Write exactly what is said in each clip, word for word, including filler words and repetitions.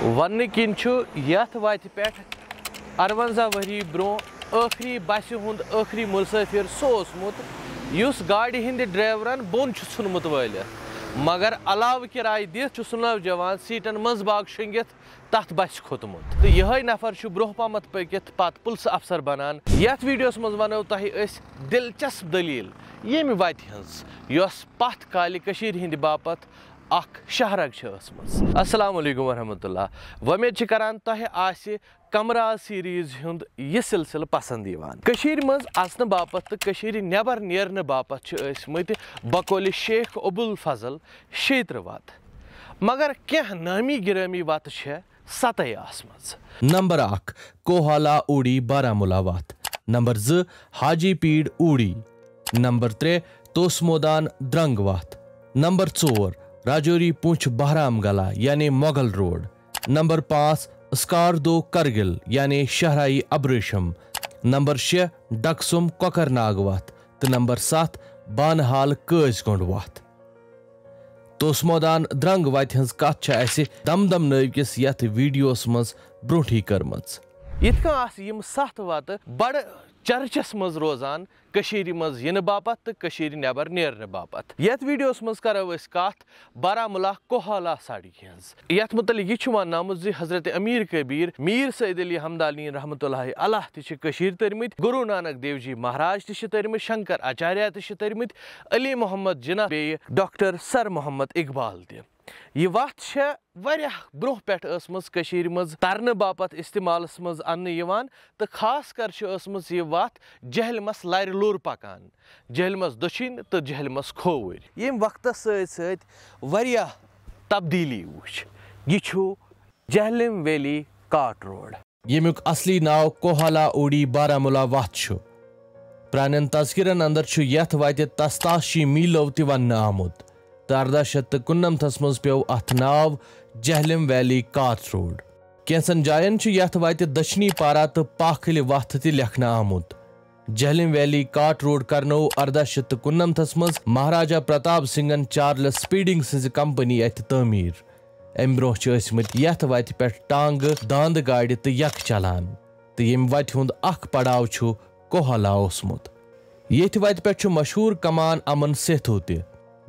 وننہٕ کِنۍ چھُ یتھ وتہِ پٮ۪ٹھ ارونزاہ ؤری برونٛہہ ٲخری بسہِ ہُنٛد ٲخری مسافر سُہ اوسمُت، یُس گاڑِ ہٕنٛدِ ڈرایورن بۄن چھُ ژھُنمُت وٲلِتھ، مگر علاوٕ کرایہِ دِتھ چھُ سُہ نوجوان سیٹن منٛز باگ شۄنگِتھ تتھ بسہِ کھوٚتمُت۔ تہٕ یِہوٚے نفر چھُ برونٛہہ پہمتھ پٔکِتھ پتہٕ پُلسہٕ افسر بنان۔ یتھ ویڈیوس منٛز ونو تۄہہِ أسۍ دلچسپ دٔلیٖل ییٚمہِ وتہِ ہٕنٛز، یۄس پتھ کالہِ کٔشیٖرِ ہٕنٛدِ باپتھ اکھ شاہرگ چھِ ٲسمٕژ۔ السلام علیکم ورحمۃ اللہ۔ وۄمید چھِ کران تۄہہِ آسہِ کمراز سیریز ہُنٛد یہِ سلسلہٕ پسند یِوان۔ کٔشیٖرِ منٛز اژنہٕ باپتھ تہٕ کٔشیٖرِ نٮ۪بر نیرنہٕ باپتھ چھِ ٲسمٕتۍ بقولِ شیخ ابوالفضل شیٚیہِ ترٕٛہ وتہٕ، مگر کینٛہہ نامی گرامی وتہٕ چھےٚ ستَے آسمژٕ۔ نمبر اکھ، کوہالا اوڑی بارہمولہ وتھ۔ نمبر زٕ، حاجی پیڑ اوڑی۔ نمبر ترٛےٚ، توسمودان درنگ وتھ۔ نمبر ژور، راجوری پونچھ بہرام گلا یعنی مغل روڈ۔ نمبر پانٛژھ، اسکاردو کرگل یعنی شہرائی ابریشم۔ نمبر شےٚ، ڈکسم کۄکرناگ وتھ۔ تہٕ نمبر ستھ، بانہال قٲضۍ گونڈ وتھ۔ توسمودان درنگ وتہِ ہٕنٛز کتھ چھےٚ اسہِ دم دم نٲوۍ کِس یتھ ویڈیوس منٛز برونٹھٕے کٔرمٕژ۔ یِتھ کٔنۍ آسہٕ یِم ستھ وتہٕ بڑٕ چرچس منٛز روزان کٔشیٖرِ منٛز یِنہٕ باپتھ تہٕ کٔشیٖرِ نٮ۪بر نیرنہٕ باپتھ۔ یتھ ویڈیوس منٛز کرو أسۍ کتھ بارہمولہ کوہالا سڑکہِ ہٕنٛز۔ یتھ متعلق یہِ چھُ وننہٕ آمُت زِ حضرت امیر کبیر میر سید علی ہمدانی رحمتہ اللہ علیہ تہِ چھِ کٔشیٖرِ تٔرمٕتۍ، گروٗ نانک دیو جی مہاراج تہِ چھِ تٔرمٕتۍ، شنکر آچاریہ تہِ چھِ تٔرمٕتۍ، علی محمد جناح بیٚیہِ ڈاکٹر سر محمد اقبال تہِ۔ یہِ وتھ چھےٚ واریاہ برونٛہہ پٮ۪ٹھ ٲسمٕژ کٔشیٖرِ منٛز ترنہٕ باپتھ استعمالس منٛز اننہٕ یِوان تہٕ خاص کر چھِ ٲسمٕژ یہِ وتھ جہلمس لرِ لوٚر پکان، جہلمس دٔچھِنۍ تہٕ جہلمس کھووٕرۍ۔ ییٚمہِ وقتس سۭتۍ سۭتۍ واریاہ تبدیٖلی وٕچھ۔ یہِ چھُ جہلم ویلی کاٹ روڈ۔ ییٚمیُک اصلی ناو کوہالا اوڑی بارہمولہ وتھ چھُ۔ پرانٮ۪ن تذکرن اندر چھُ یتھ وتہِ تستاشی میلو تہِ وننہٕ آمُت، تہٕ ارداہ شیٚتھ تہٕ کُننمتھس منٛز پیوٚو اتھ ناو جہلم ویلی کاٹ روڈ۔ کینٛژن جاین چھُ یتھ وتہِ دٔچھنی پارا تہٕ پاکھلہِ وتھ تہِ لیکھنہٕ آمُت۔ جہلم ویلی کاٹ روڈ کرنوو ارداہ شیٚتھ تہٕ کُننمتھس منٛز مہاراجا پرتاب سنگھن چارلس سپیڈنگ سٕنٛزِ کمپنی اتھِ تعمیٖر۔ امہِ برونٛہہ چھِ ٲسمٕتۍ یتھ وتہِ پٮ۪ٹھ ٹانگہٕ، داندٕ گاڑِ تہٕ یکھ چلان، تہٕ ییٚمہِ وتہِ ہُنٛد اکھ پڑاو چھُ کوہلا اوسمُت۔ ییٚتھۍ وتہِ پٮ۪ٹھ چھُ مشہوٗر کمان امن سیتھو تہِ،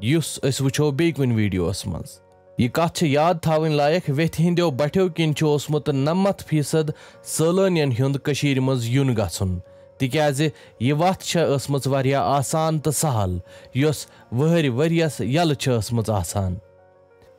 یُس أسۍ وٕچھو بیٚیہِ کُنہِ ویڈیوس منٛز۔ یہِ کتھ چھِ یاد تھاوٕنۍ لایق، ویتھِ ہٕنٛدیو بٹھیو کِنۍ چھُ اوسمُت نمتھ فیصد سٲلٲنین ہُنٛد کٔشیٖرِ منٛز یُن گژھُن، تِکیازِ یہِ وتھ چھےٚ ٲسمٕژ واریاہ آسان تہٕ سہل، یۄس وٕہٕرۍ ؤرۍیَس یلہٕ چھےٚ ٲسمٕژ آسان۔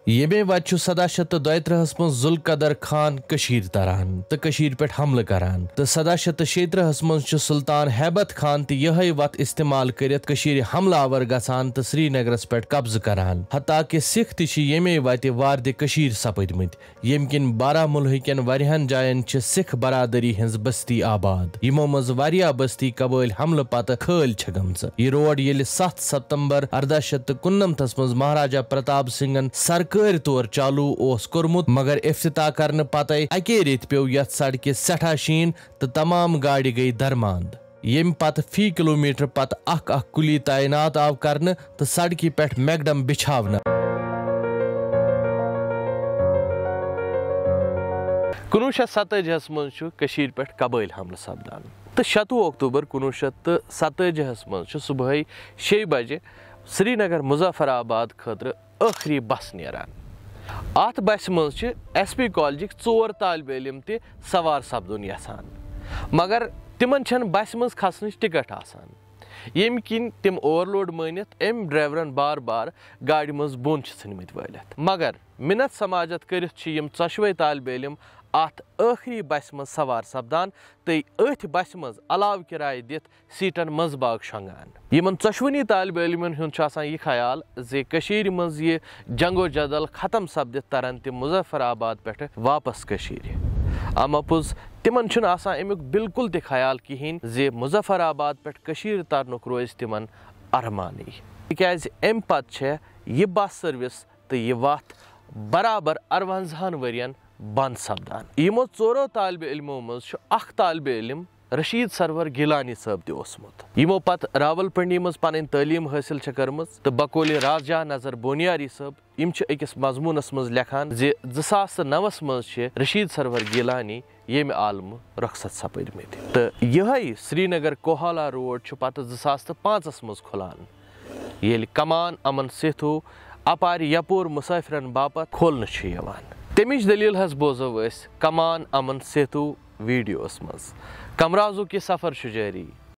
ییٚمے وتہِ چھُ سداہ شیٚتھ تہٕ دۄیہِ ترٕٛہس منٛز ذوالقدر خان کٔشیٖرِ تران تہٕ کٔشیٖرِ پٮ۪ٹھ حملہٕ کران، تہٕ سداہ شیٚتھ تہٕ شیٚیہِ ترٕٛہس منٛز چھُ سلطان ہیبت خان تہِ یِہے وتھ استعمال کٔرِتھ کٔشیٖرِ حملہٕ آور گژھان تہٕ سرینگرس پٮ۪ٹھ قبضہٕ کران۔ حتیٰ کہِ سکھ تہِ چھِ ییٚمے وتہِ واردِ کٔشیٖرِ سپٕدمٕتۍ، ییٚمہِ کِنۍ بارہمولہٕ کٮ۪ن واریاہن جاین چھِ سکھ برادری ہٕنٛز بستی آباد، یِمو منٛز واریاہ بستی قبٲیلۍ حملہٕ پتہٕ خٲلۍ چھےٚ گٔمژٕ۔ یہِ روڈ ییٚلہِ ستھ ستمبر ارداہ شیٚتھ تہٕ کُننمتھس منٛز مہاراجا پرتاب سنگھن سرکٲرۍ طور چالوٗ اوس کوٚرمُت، مگر افتتاح کرنہٕ پتے اکے ریتۍ پیوٚو یتھ سڑکہِ سٮ۪ٹھاہ شیٖن تہٕ تمام گاڑِ گٔیہِ درماند، ییٚمہِ پتہٕ فی کلومیٹر پتہٕ اکھ اکھ کُلی تعینات آو کرنہٕ تہٕ سڑکہِ پٮ۪ٹھ میکڈم بچھاونہٕ۔ کُنوُہ شیٚتھ ستٲجی ہس منٛز چھُ کٔشیٖرِ پٮ۪ٹھ قبٲیلۍ حملہٕ سپدان تہٕ شتوُہ اکتوبر کُنوُہ شیٚتھ تہٕ ستٲجی ہس منٛز چھُ صبحٲے شیٚیہِ بجہِ سرینگر مظفر آباد خٲطرٕ ٲخری بس نیران۔ اتھ بسہِ منٛز چھِ ایس پی کالجٕکۍ ژور طالب علم تہِ سوار سپدُن یژھان، مگر تِمن چھنہٕ بسہِ منٛز کھسنٕچ ٹکٹ آسان، ییٚمہِ کِنۍ تِم اوورلوڈ مٲنِتھ أمۍ ڈرایورن بار بار گاڑِ منٛز بۄن چھِ ژھٕنمٕتۍ وٲلِتھ۔ مگر مِنت سماجت کٔرِتھ چھِ یِم ژۄشوے طالب علم اتھ ٲخری بسہِ منٛز سوار سپدان تہٕ أتھۍ بسہِ منٛز علاوٕ کرایہِ دِتھ سیٹن منٛز باگ شۄنگان۔ یِمن ژۄشوٕنی طالب علمن ہُنٛد چھُ آسان یہِ خیال زِ کٔشیٖرِ منٛز یہِ جنگ و جدل ختم سپدِتھ ترن تِم مظفر آباد پٮ۪ٹھٕ واپس کٔشیٖرِ۔ اما پوٚز تِمن چھُنہٕ آسان امیُک بالکل تہِ خیال کِہینۍ زِ مظفر آباد پٮ۪ٹھ کٔشیٖرِ ترنُک روزِ تِمن ارمانٕے، تِکیازِ امہِ پتہٕ چھےٚ یہِ بس سروس تہٕ یہِ وتھ برابر ارونزاہن ؤرین بند سپدان۔ یِمو ژورو طالب علمو منٛز چھُ اکھ طالب علم رشید سرور گیلانی صٲب تہِ اوسمُت، یِمو پتہٕ راولپنڈی منٛز پنٕنۍ تعلیٖم حٲصِل چھےٚ کٔرمٕژ تہٕ بقولِ راز جہاں نظر بونیاری صٲب، یِم چھِ أکِس مضموٗنس منٛز لیکھان زِ زٕ ساس تہٕ نَوَس منٛز چھِ رشید سرور گیلانی ییٚمہِ عالمہٕ رۄخصت سپٕدمٕتۍ۔ تہٕ یِہوٚے سرینگر کوہالا روڈ چھُ پتہٕ زٕ ساس تہٕ پانٛژَس منٛز کھُلان، ییٚلہِ کمان امن سیتھو اپارِ یپور مسافرن باپتھ کھولنہٕ چھُ یِوان۔ تمِچ دٔلیٖل حظ بوزو أسۍ کمان امن سیتھو ویڈیوس منٛز۔ کمرازو کے سفر چھُ جٲری،